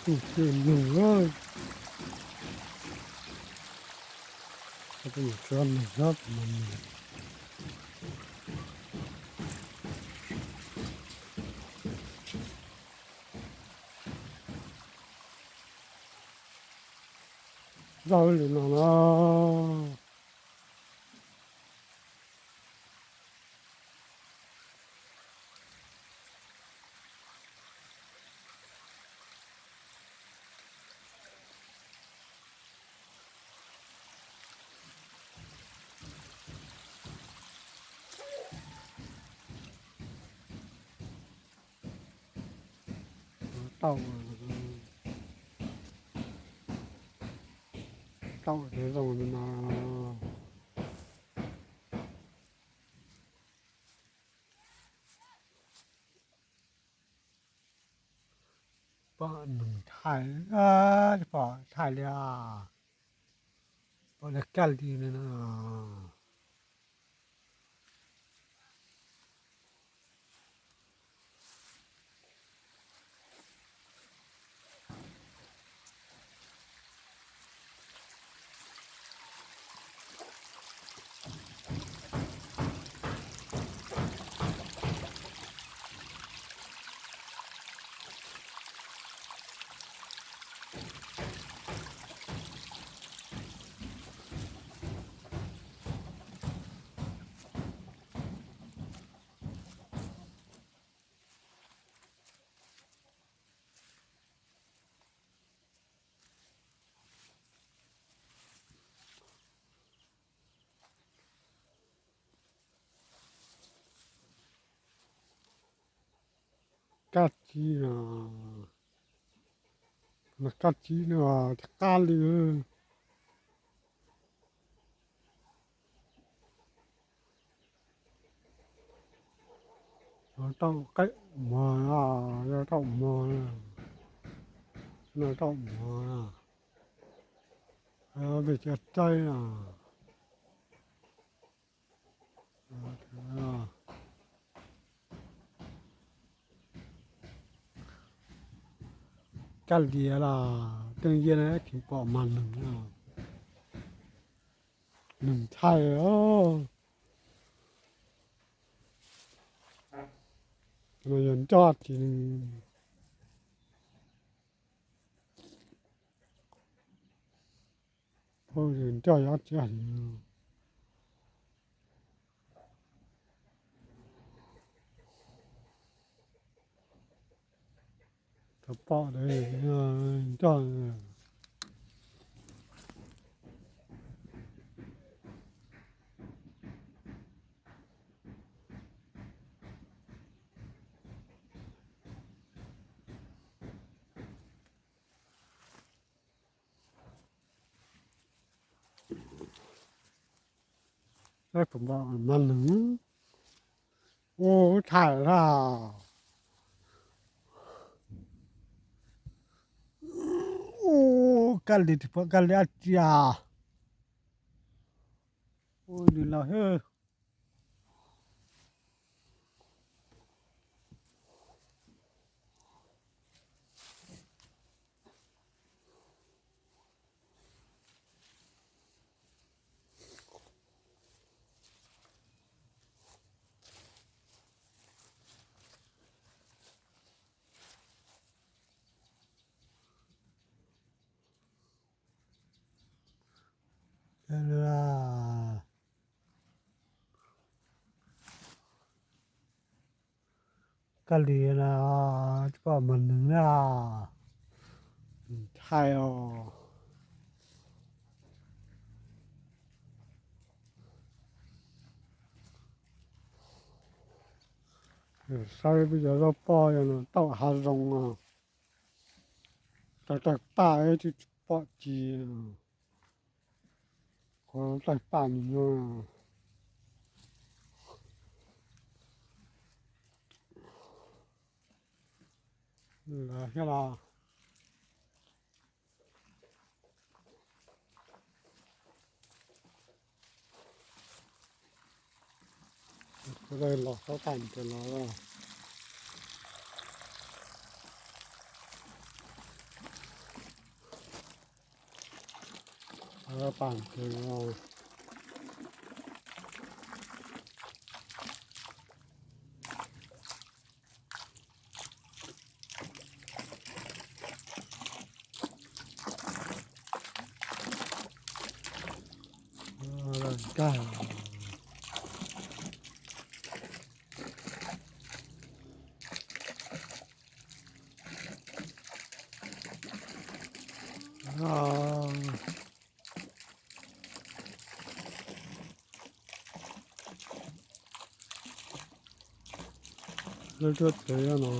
Tus txiv neeg, tsis txhob neeg, txhob mas neeg. Zoj li no no. Tau, tau ces zoo li no. Pom neeg thaij, pom thaij li, pom li kaj li no. Kab tsib no, no kab tsib no, qab li. Tau qaib mog, yog tau mog, no tau mog, vim cov tsaib no. Kab lias los teej yias na tsis pom mas neeg, neeg thaij os. No yog nroj ces, nroj yog tsis, tsis pom nroj. Mas neeg, ub, thaij na. Ub, kab li tsis pom kab li dab tsi. Ub, nws laus hwb. Kab li na, tsis pom mas neeg na, thaij os. Saib peb cov zaub poj yog no tau hav zoov no, tawg tawg paj tsis pom ci, qhov tawg paj nws no. Lawv thiab los. Los xov tam ces los. Pam ces nkag lawv tuaj txev no.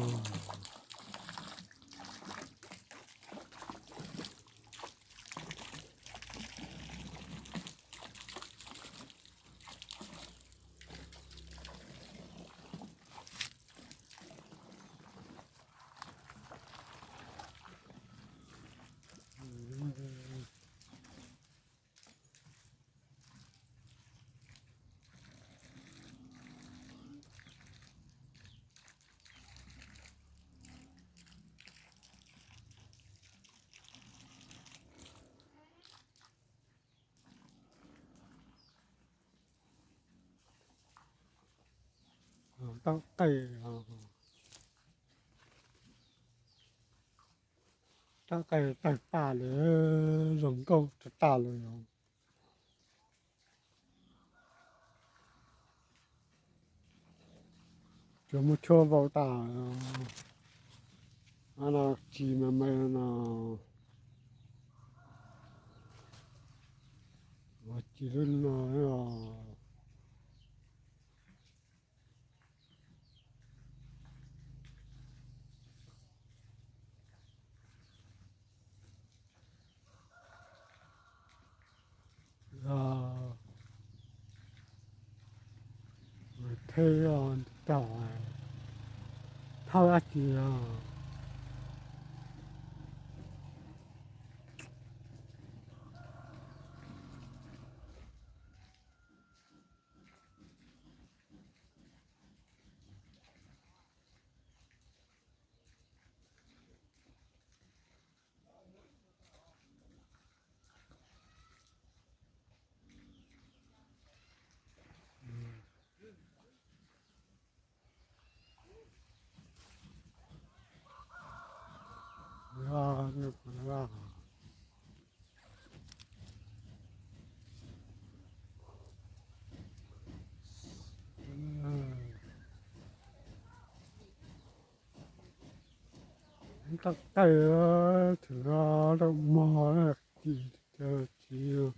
Tab qaij, tab qaij tawg paj li, zoo nkauj tag tas li. Tsuas muaj tshuaj vau tas, no tsis me me no, tsis lub no. Theb, thawj dab tsi os. Tab tais, thaum no rau mog, tsis, tsis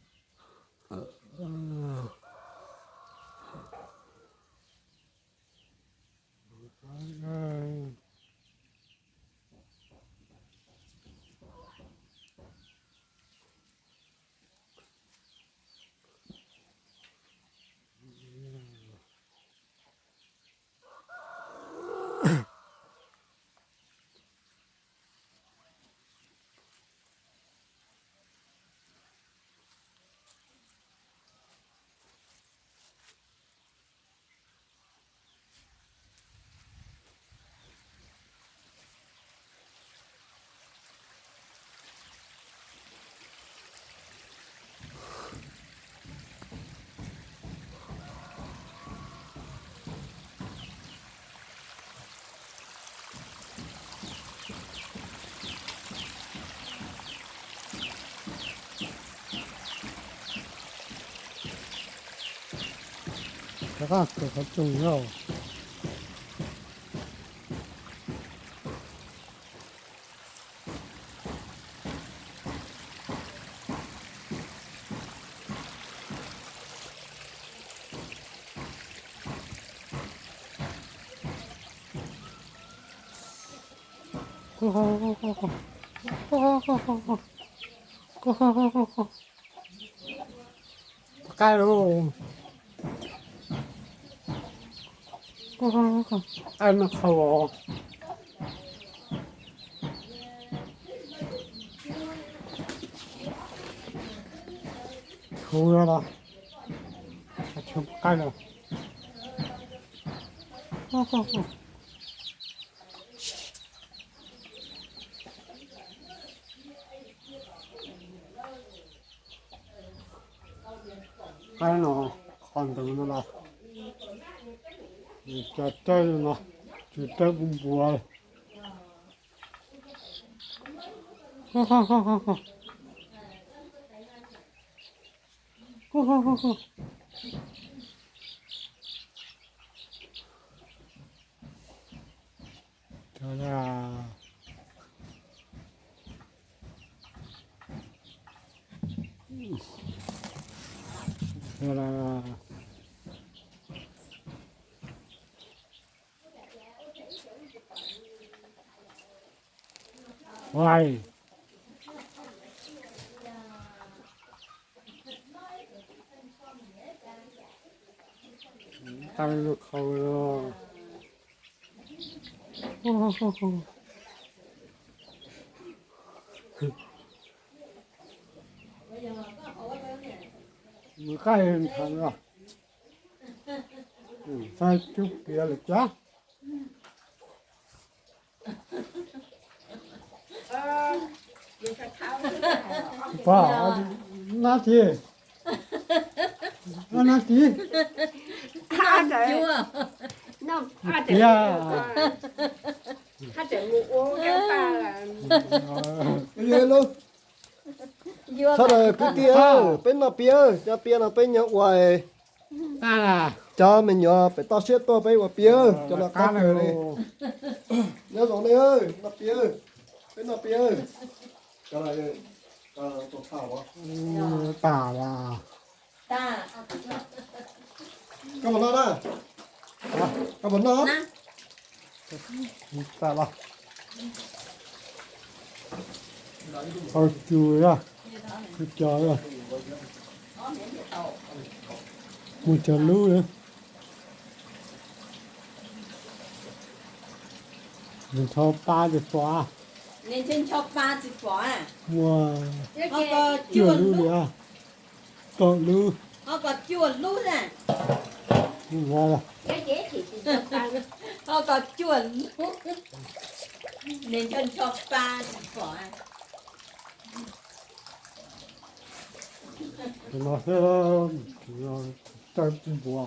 Rov qab kawm qhov rooj na. Qab lauj. Qab no qhau os. Tshuav los, tshuav qab los. Qab no, qhov ntawd no los, cov rawg no, cov rawg npua npua. Uai. Tau lub qhau los. Mus qaij nthav los. Txog cub piav lawm cab. Pom, nab tis, nab tis, piav. Sawv daws kwv tij, peb noj piav, cov piav no peb nyob ua. Cov me nyuam pem toj siab tuaj peb ua piav, cov no qab kawg li. Nyob zoo nej, noj piav, peb noj piav. Koj puas noj na? Koj puas noj? Tau los. Qau cua, qau cua, muaj cov lub. Nws ncho pa tsis pom. Nws ncho pa tsis pom. Muaj cuaj lub li. Kaum lub. Ho kom cuaj lub na. Ho kom cuaj lub. Nws ncho ncho pa tsis pom. No thiab, tawg npua.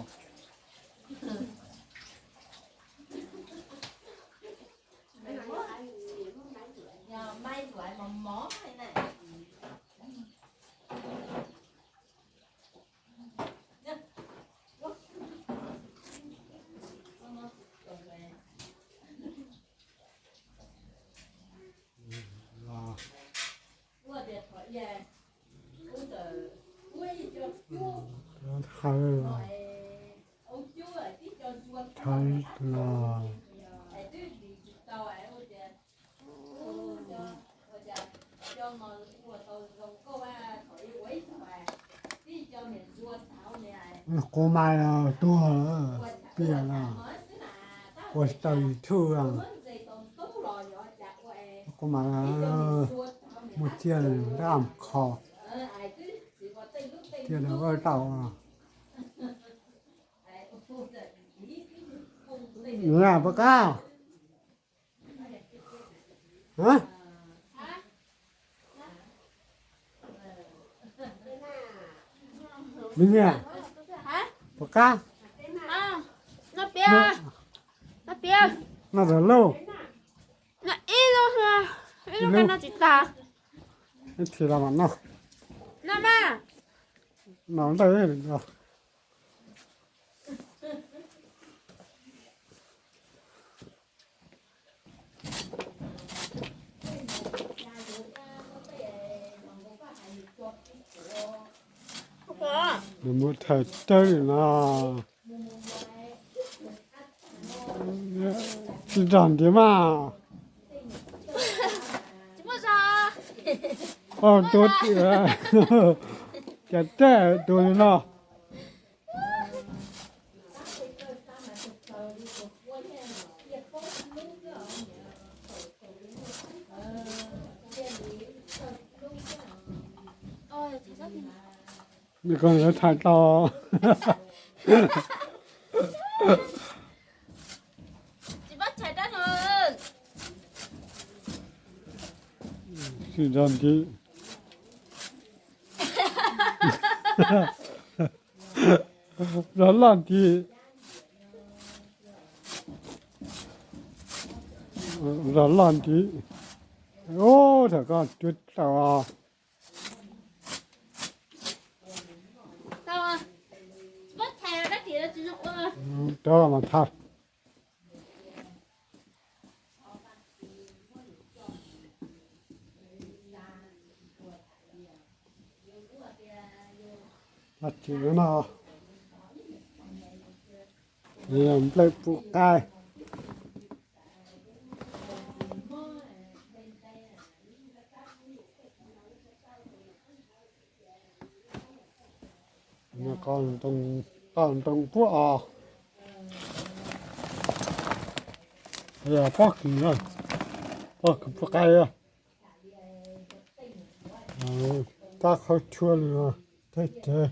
Thawb los. Qub mais los tuag lawm, piam los ua tsis tau YouTube. Qub mais muaj tsiaj dab qho, tsiaj vaj tau. Pov qab. Me niam, pov qab. Noj tas lauj. Ib lub, ib lub, noj tsis tas. Ib txhia los mam noj. Noj mas. Noj ntej os. Nws mus thawm rawg no. Tsis nrog ntiav mas. Tua, cas tej tua li no. Nws koj lawv tham tau. Tsis nrog ntiav. Zog loj nti, zog loj nti. Ub, thaum koj cuab tau os. Rov mas thaj. Tsis no, nplej pub qaib. Qos ntoo puab os. Pob kws, pob kws pub qaib. Tab qhov tshuaj li no, teb chaws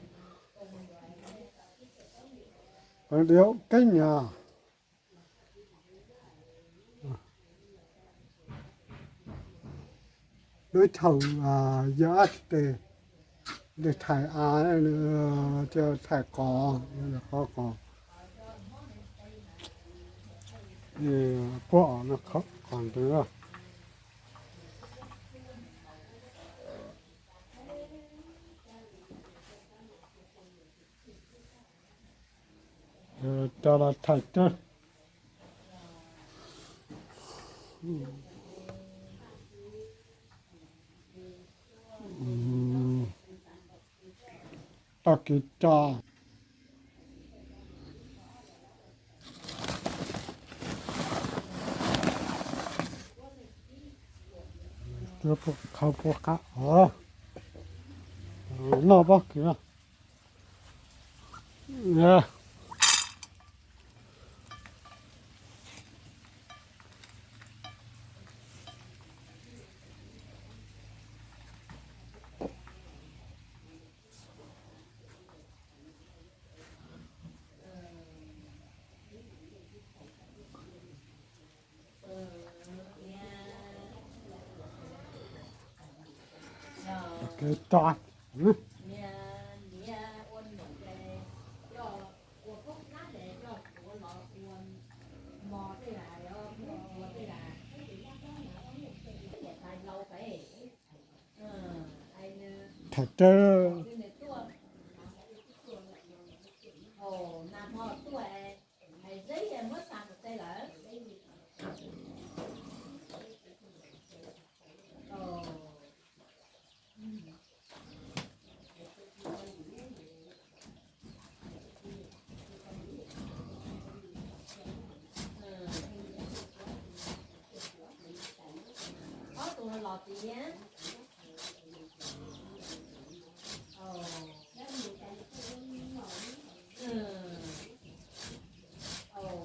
diav keeb yog. Lub chaw yog ab tsi tes, li thais av, li thais qos, qos qos, puab os no qos ntawd. Cov los thais teb. Tau kev coj. Qhov puab qab os, noj pob kws. Kev coj. Thais teb. Ob tug los txiv.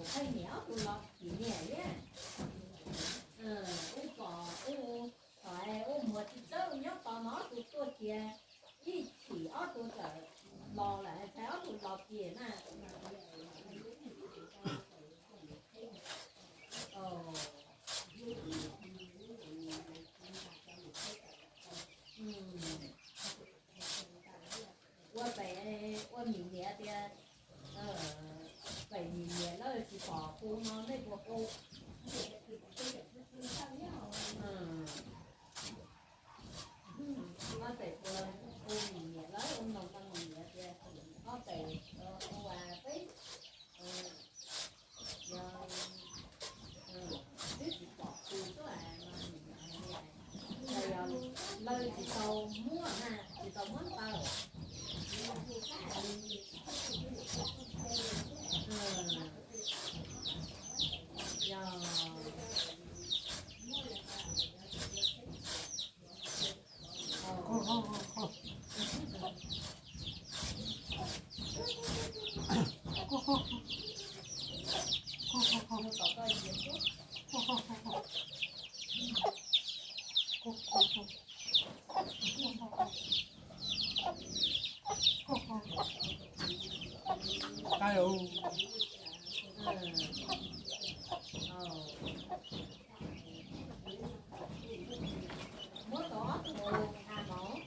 Pheej niam ob tug los txiv niam thiab. Ub pom ub, thaum ub muag tsis txawj nyob tos no ob tug tuaj kiag, ib chim ob tug txawm los lawm, txhais ob tug los kiag na. Ua pem, ua Mim niam tias, pem Mim niam lawv tsis pom tus no nej puas hu? Ob pem puas hu Mim niam lawv, ua noog rau Mim niam tias ob pem hu peb, yog twb tsis pom tus tuaj no, yog lawv tsis tau muab na, tsis tau muab ntawd. Yog Muab tau ob tug nqa mov,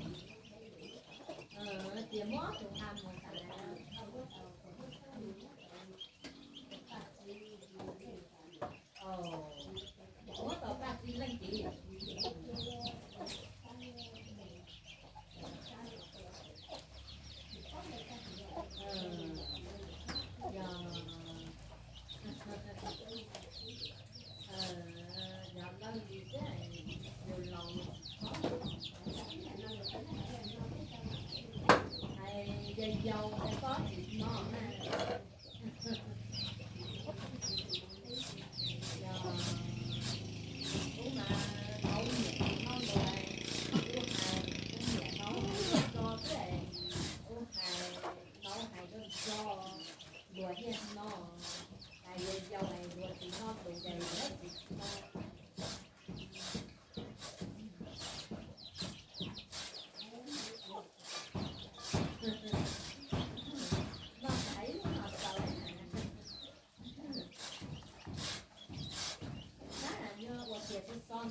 tias muab ob tug nqa mov tas.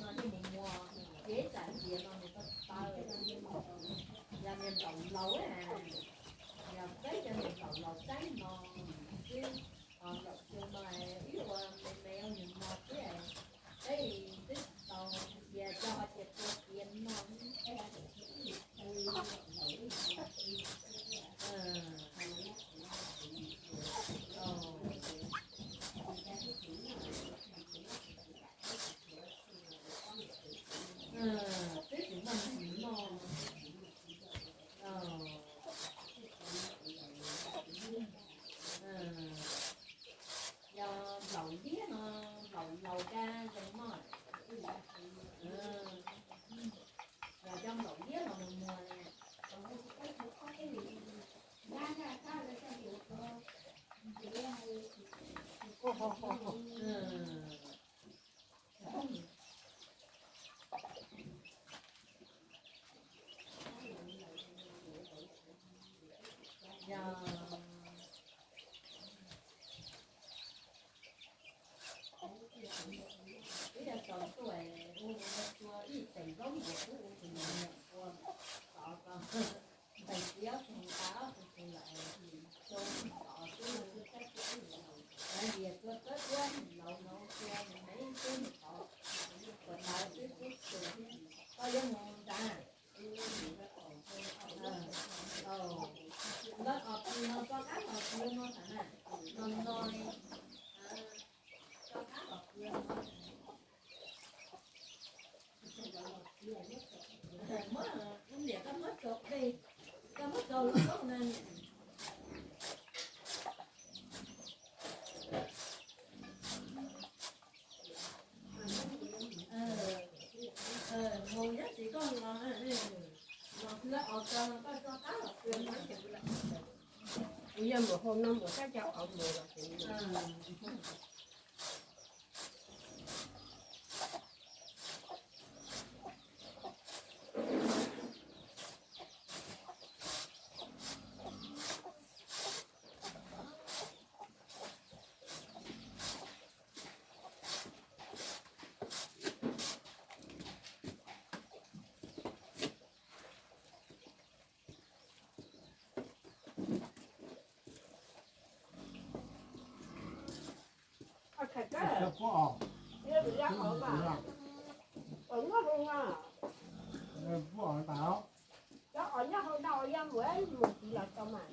no coj mus muag, ces ib tsam tias no nws tau taw, yog niag nplaum laus, yog peb cov niag nplaum laus saib no xwb, ho nplaum xyoo no wb ua me me ua nws mos xwb, peb twb tsis tau, tias cov ho tias tua tiav no. Twb tsis muaj neeg noj. Yog nplaum liab no, nplaum laus kab zoo noj. Yog cov nplaum liab no mus muag. Yog twb yog tau tuaj ua ua tua ib teem zaub npua kub ua tus niam ua tod ko, ntees txiv ob tug tas ob tug tus lawm, xyoo tod xwb. Lawv tias tua txawb duab laus no tua nws me tub nws tod, puas tas xwb tub xyoo thiab. Koj yuav mus ntag. Lawv os pw no, koj qab los pw no tham na, no no, koj qab los pw no. Muab, niam koj muab tso dej, koj muab tso lub koob na. Mus nyob tsis koj los, los lawv os pw no, koj rov qab los pw no. Kuv yog mus hauv no mus sab cov os mus los ces Cov os nyob hauv no yog mus mus tsis los tau mas.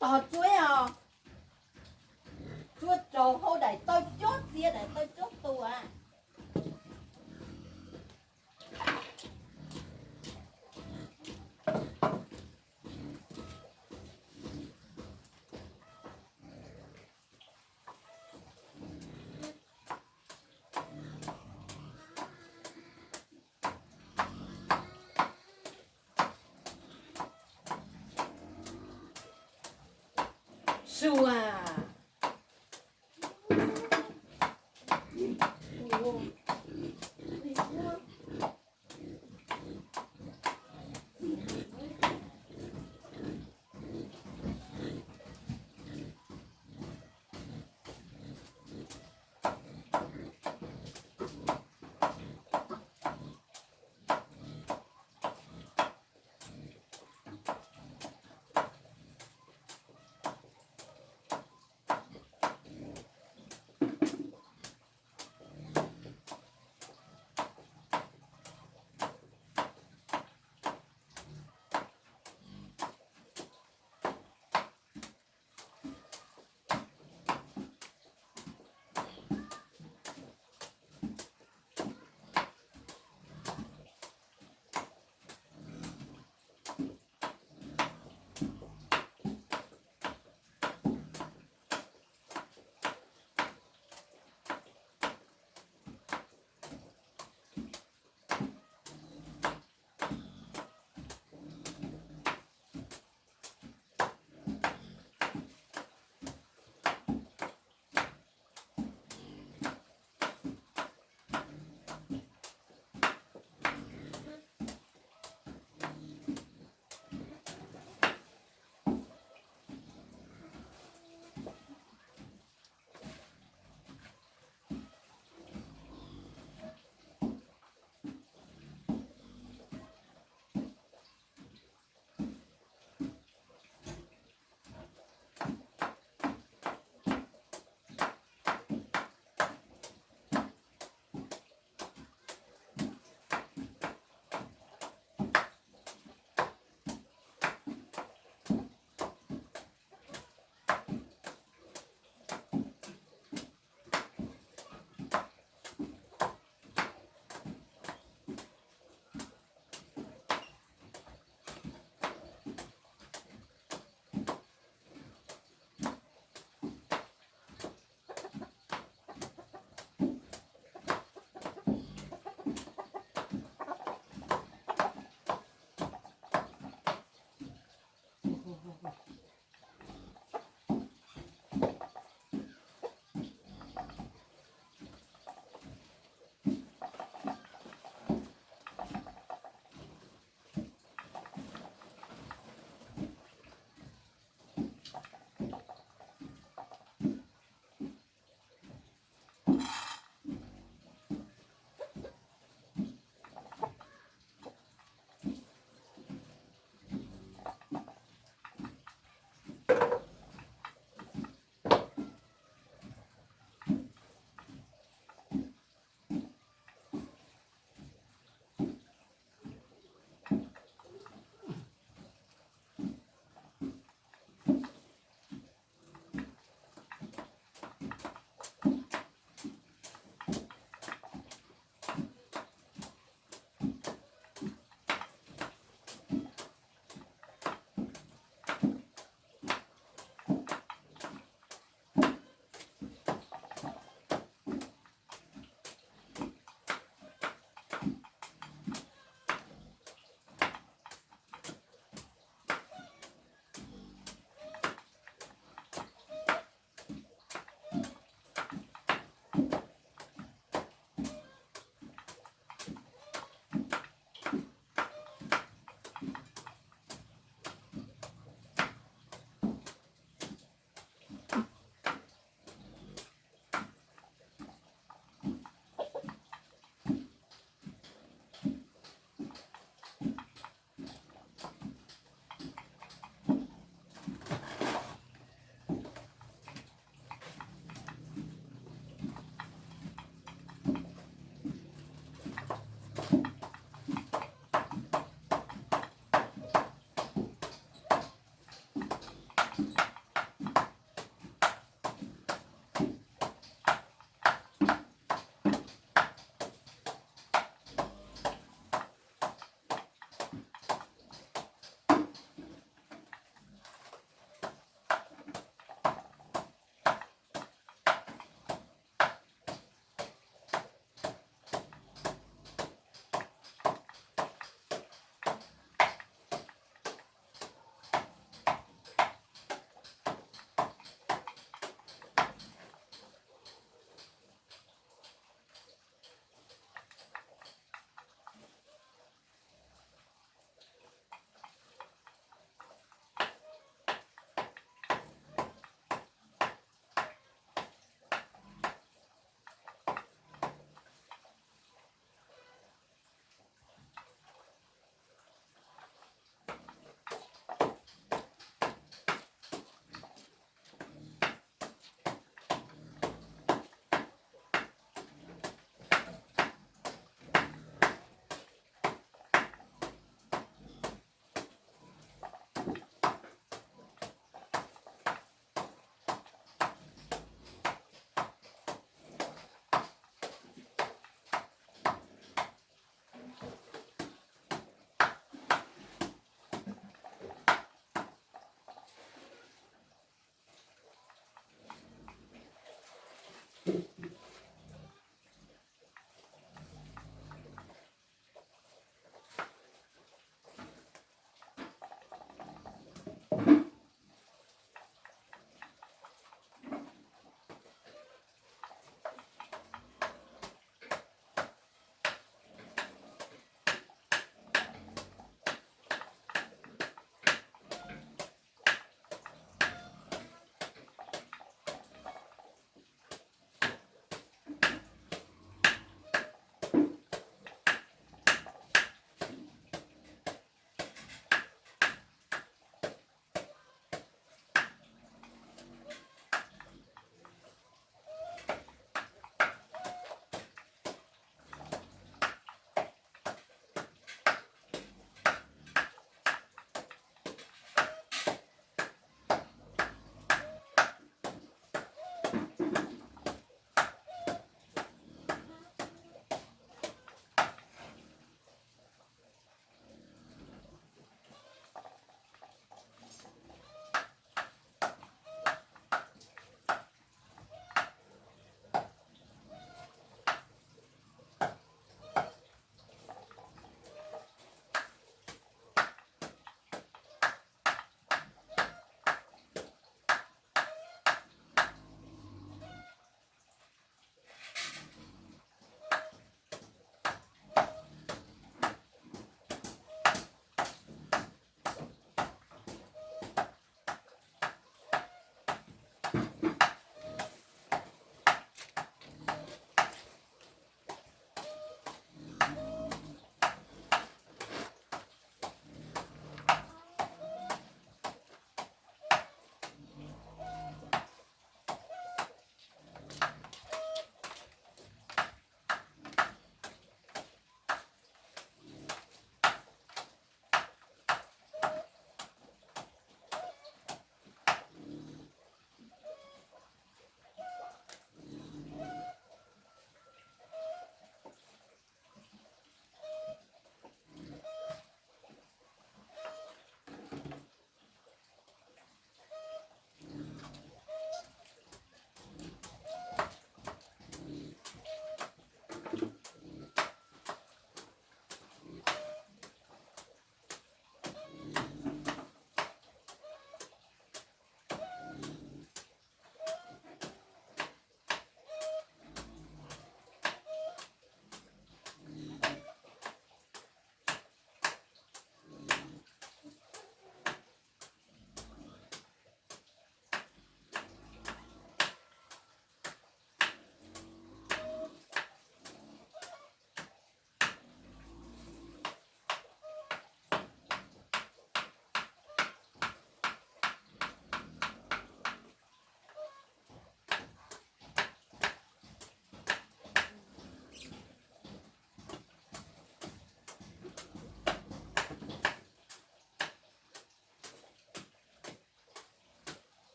Tos tsuab os, tsuab rau hauv daim tawb cob txiav daim tawb cob tua. Sua.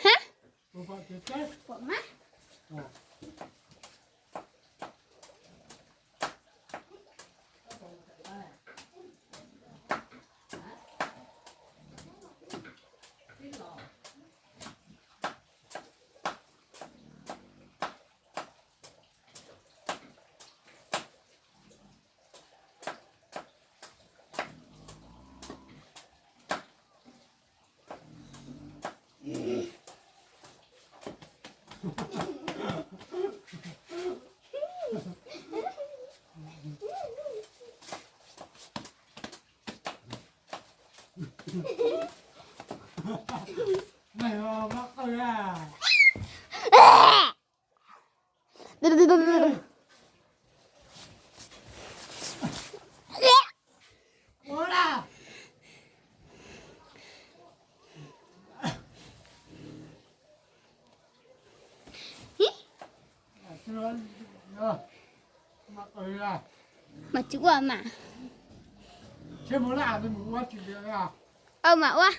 Hä? Mas tsis ua mas. Aw, mas ua.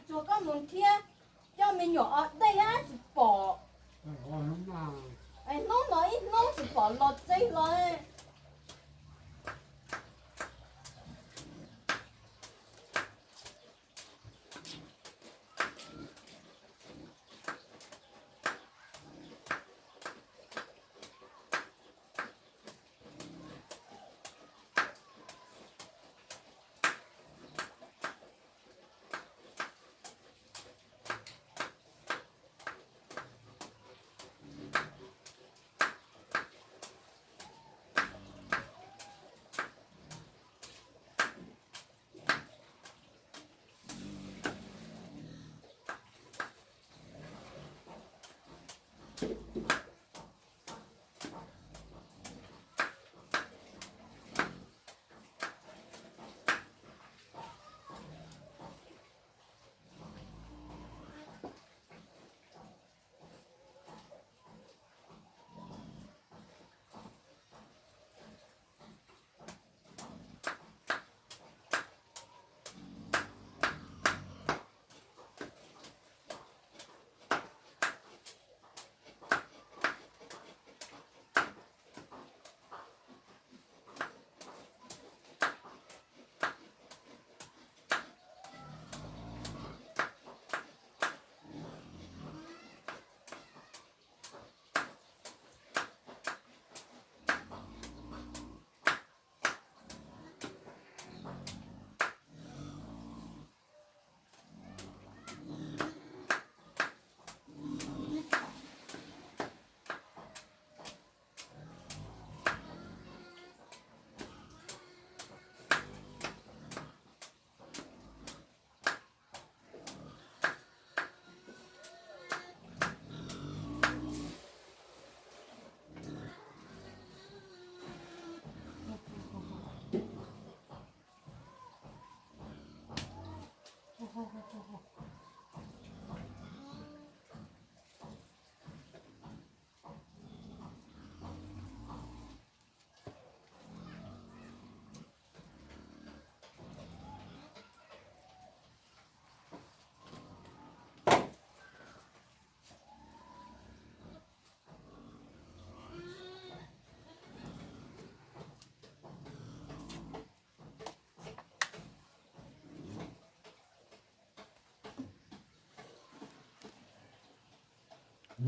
Tsuas koj mus thiab, coj me nyuam o dej ab tsis pom. Hnub no ib hnub tsis pom los tsev los.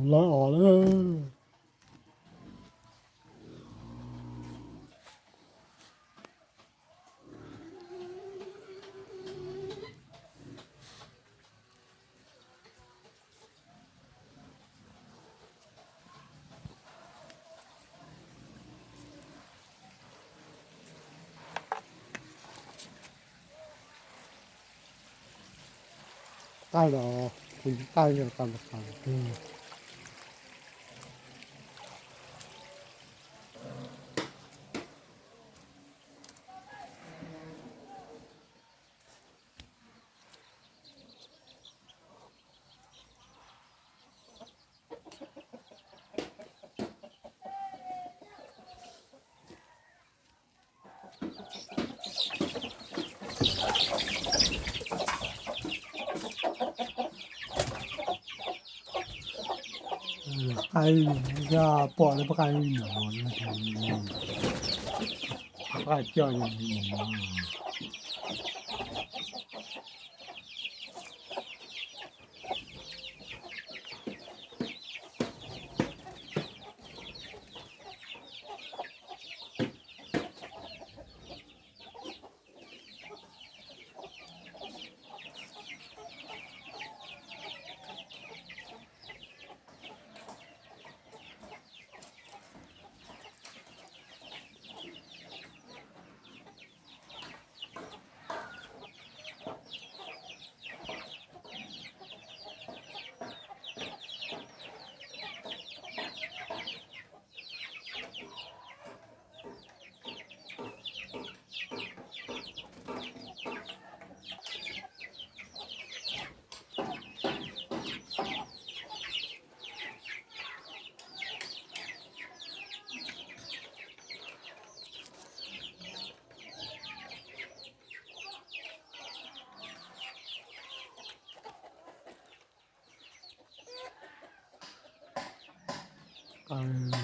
Lawv os lawm. Tag los, kuv tag los tag los tag. Qaib, yog pom lawv pab qaib no, pab qaib coj no. Qaws.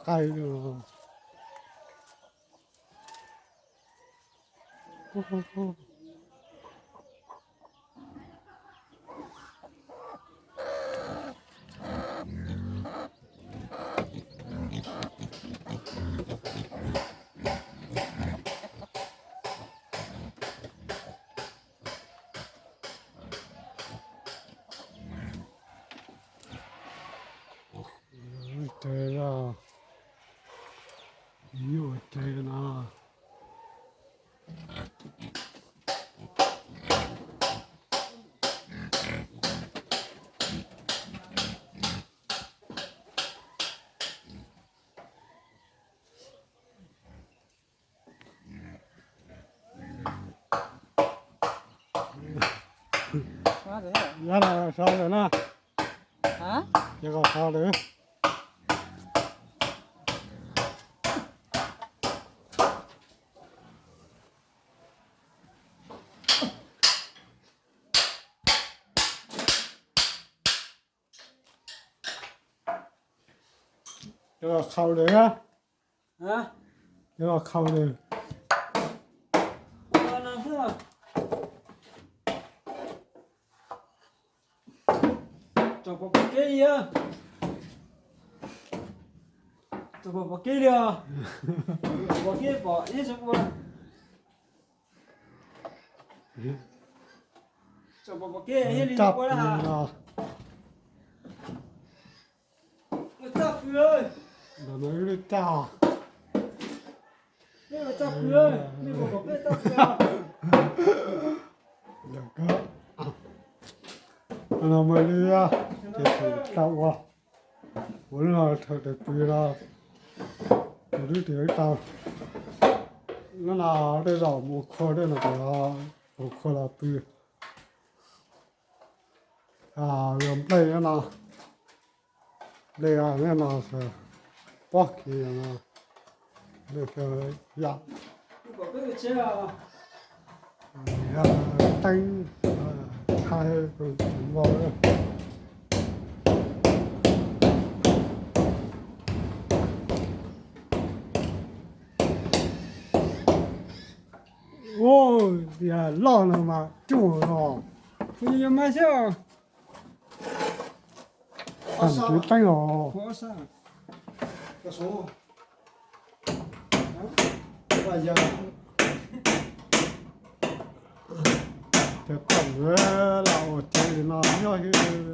Qaws. Ua tsev os, yuav ua tsev no. Nyob no so lawm na. Ces kom so lawm. Cov los khaus lawm. Cov los khaus lawm. Tsom pom pom kev li, tsom pom pom kev li os. Pom kev pom ib zoo ua. Tsom pom pom kev li ua. Ua txaj pw, ua txaj pw, nej pom pom kev txaj pw. No mas li, ces tau ua, ua lub no thaum tes pw no, tus lub tes tau, lub no tej zaum mus khua tej no, mus khua los pw. Los nplej no, nplej no pob kis no, yam teeb thaij npau. Ua, yam loj no mas cuaj no, kuv yuav mas xwb. Tam tiv teeb os. Cov poj niam los ua tsev li no nyob xwb.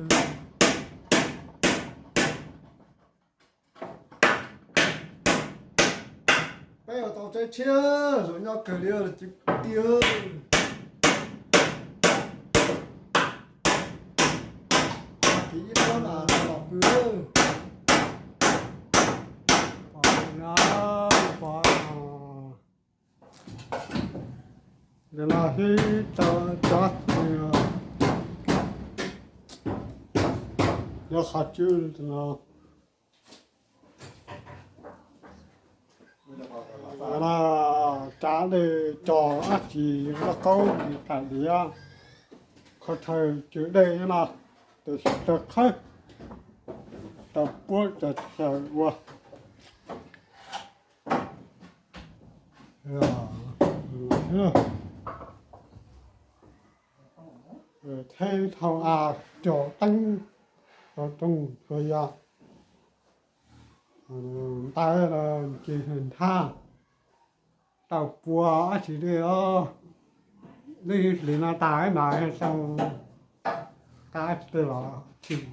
Peb ua tau tsev tshiab, zoo nyob kawg li os kwv tij. Ib pob mas los pw. Pom no, pom no. Nim no sib tso cov txiv nyob qhov tswb no. Tsav dej tso dab tsi, lauj kaub tsis tam diav, qhov chaw cw dej no, tus xyom tau qhawb, tau puab tso chaw ua. Theb thau av, cov teeb, cov rooj txhua yam, ntaub ces nthab, tau pua dab tsi dej os. Lub hlis no tas mas xyoo tas dej los tshwm.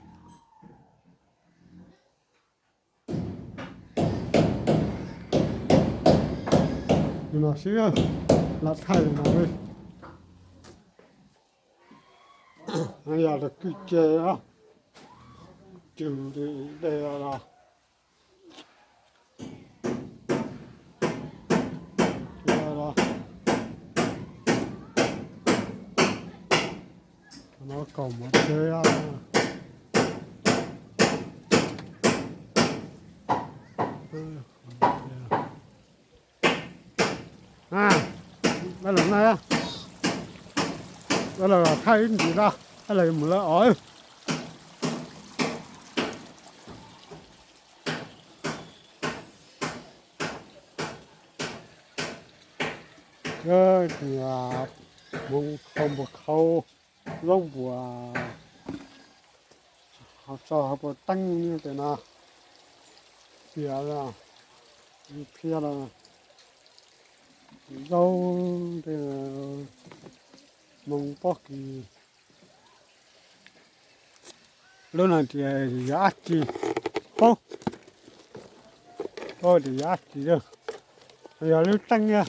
Li no xwb, lam thaij li no li. Yog los kwj ce, cug dej los, no kaum mov tsev. Lawv los na, lawv los thaij ib ntsis na, lawv mus lawv os. Hmoov khau npua khau, zaub npua, ho tso ho puas teeb li tes no, piam los, phiab los, zaub, tes, hmoov pob kws. Lub no tias yog dab tsi, paub, paub tias yog dab tsi, yog lub teeb na.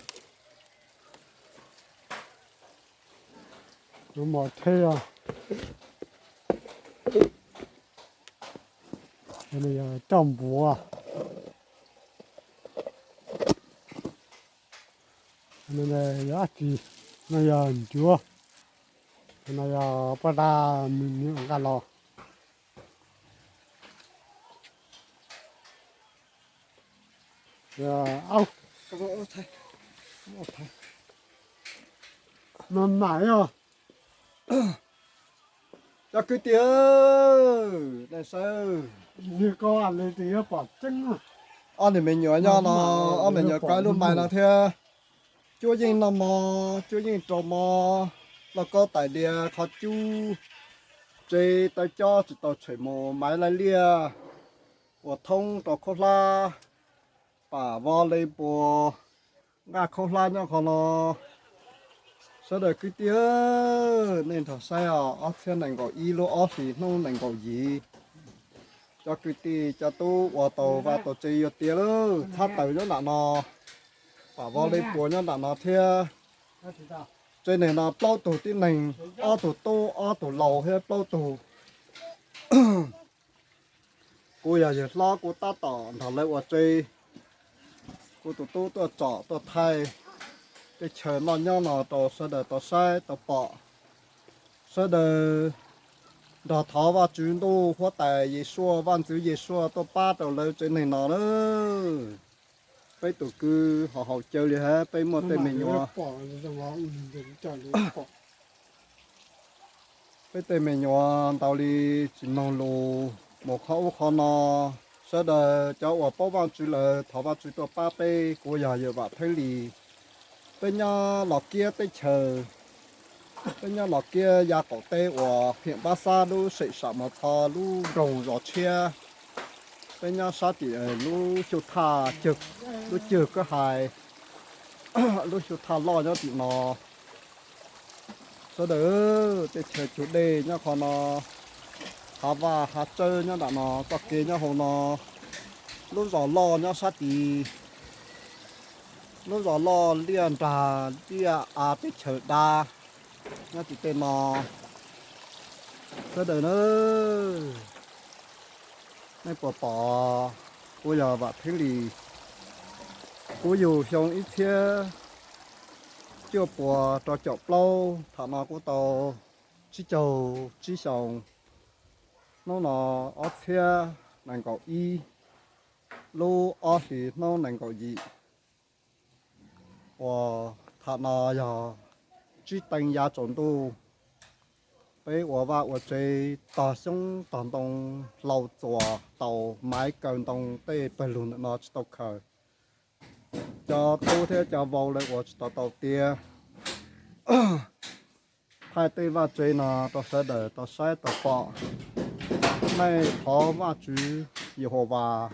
Lub mos tsheb os, yog coj npuav. Yog dab tsi, no yog ncuav, no yog paj dab me nyuam nqa los. No mam yog, cov kwv tij, nej saib, ob niag me nyuam nyob no, ob me nyuam kov lub mais no thiab. Cuab yeej noj mov, cuab yeej rau mov, lauj kaub tais diav, qhov cub, tsev taw cob tsis tau tshem mus, maiv laij liaj, ua thoob rau khaub hlab, pam vov le puas, nqaj khaub hlab nyob qhov no. Sawv daws kwv tij, nej nrog saib os, ob txhiab nees nkaum ib lub ob hlis hnub nees nkaum yim, cov kwv tij cov tub ua tau vaj tau tsev yuav tiav lawm, txhab taws nyob nram no, pam vov le puas nyob nram no thiab. Tsev neeg no plaub tug tib neeg, ob tug tub ob tug laus thiab plaub tug. Kuv yog yawg hlob, kuv tab tom nrog lawv ua tsev. Kuv tus tub tuaj tsom tuaj thaij teb chaws noj nyob no rau sawv daws tau saib tau pom. Sawv daws nrog thov Vajtswv ntuj huab tais Yesuas, vaj ntxwv Yesuas tuaj pab rau lawv tsev neeg no na. Peb tus kwv ho haus cawv li hab, peb muaj tej me nyuam, peb tej me nyuam ntau li tsis mloog lus, mus qhov ub qhov no. Sawv daws cov uas paub Vajtswv lawm thov Vajtswv tuaj pab peb. Kuv yog yawg Vam Theeb Lis. Peb nyob Los Kiab teb chaws, peb nyob Los Kiab yav qaum teb uas phiam Pab Xab lub sem Sam Mos Txho lub nroog Zos Tshiab. Peb nyob sab tim lub xyu thaj, lub cwg kab hais, lub xyu thaj loj nyob tim no. Sawv daws, tej chaw cug dej nyob qhov no, hav vaj hav tsawb nyob nram no, txoj kev nyob hauv no, lub zos loj nyob sab tid, lub zos loj liaj nrag liaj av teb chaws dab nyob tim tej no. Sawv daws na, nej puas pom, kuv yog Vam Theeb Lis. Kuv yug xyoo ib txhiab cuaj puas rau caum plaub, thaum no kuv tau tsib caug tsib xyoos. Hnub no ob txhiab nees nkaum ib lub ob hlis hnub nees nkaum yim, uas thaum no yog tsib teev yav tsaus ntuj. Peb ua vaj ua tsev tog xyoob tog ntoo, hlau txuas taus, maiv kaw ntoo, tej pawg lug ntawm no tsis tau khaws. Cov tub thiab cov vauv lawv ua tsis tau tau tiav. Thaij tej vaj tsev no rau sawv daws tau saib tau pom. Nej thov Vajtswv Yehauvas,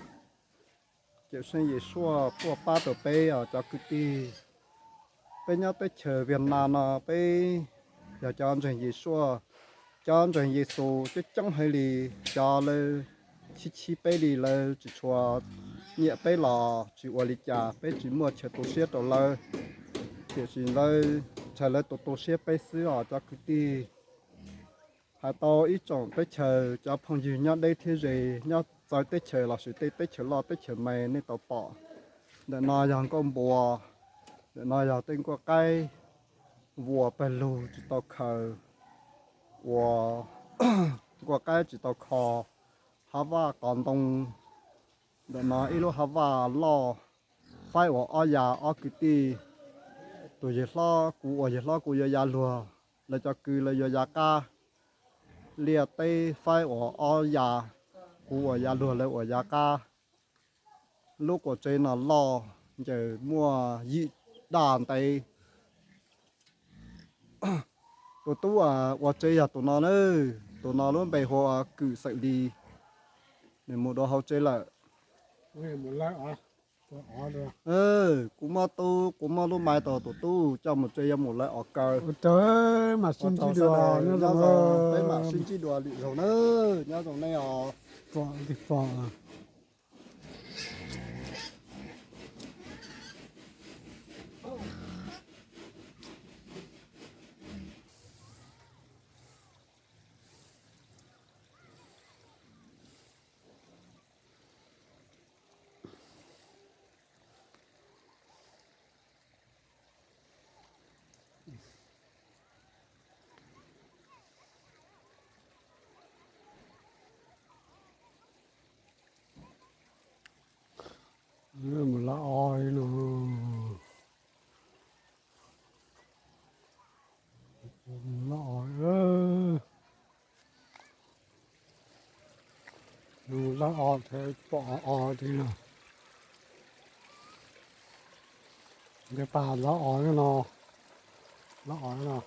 Cawmseej Yesuas tuaj pab tau peb os cov kwv tij. Peb nyob teb chaws Viaj Nam no peb yog cov ntseeg Yesuas, cov ntseeg Yexus coob coob heev li. Cov lawv chib chib peb li lawv tsis tshua nyiam peb los tsis ua li cas, peb tsis muaj chaw tu siab rau lawv, tiam sis lawv, ntshe lawv tu tu siab peb xwb os cov kwv tij. Hais tau ib tsoom teb chaws cov phooj ywg nyob deb thiab ze, nyob txawv teb chaws los sis tej teb chaws loj teb chaws me nej tau pom. Ntawm no yog nkauj npua, ntawm no yog tej nkuaj qaib, vuas pawg lug tsis tau khaws, uas nkuaj qaib tsis tau kho, hav vaj qos ntoo. Ntawm no ib lub hav vaj loj, faib ua ob ya ob kwv tij. Tus yawg hlob, kuv ua yawg hlob kuv yuav ya luag, lawv cov kwv lawv yuav ya qab. Liaj teb faib ua ob ya, kuv ua ya luag lawv ua ya qab. Lub quas tsev no loj, ncaws muaj yim daj ntev. Tus tub ua tsev yog tus no na, tus no lub npe hu ua Kwm Xeem Lis, nws mus dua hauv tsev lawm. Kuv muab tub, kuv muab lub maiv rau tus tub coj mus tsev yuav mus lawv os kaw. Peb mam sib ntsib dua lwm zaug na, nyob zoo nej os. Mus lawv os li no, lawv os, mus lawv os thiab pom os li no. Nkawd pab lawv os no, lawv os no.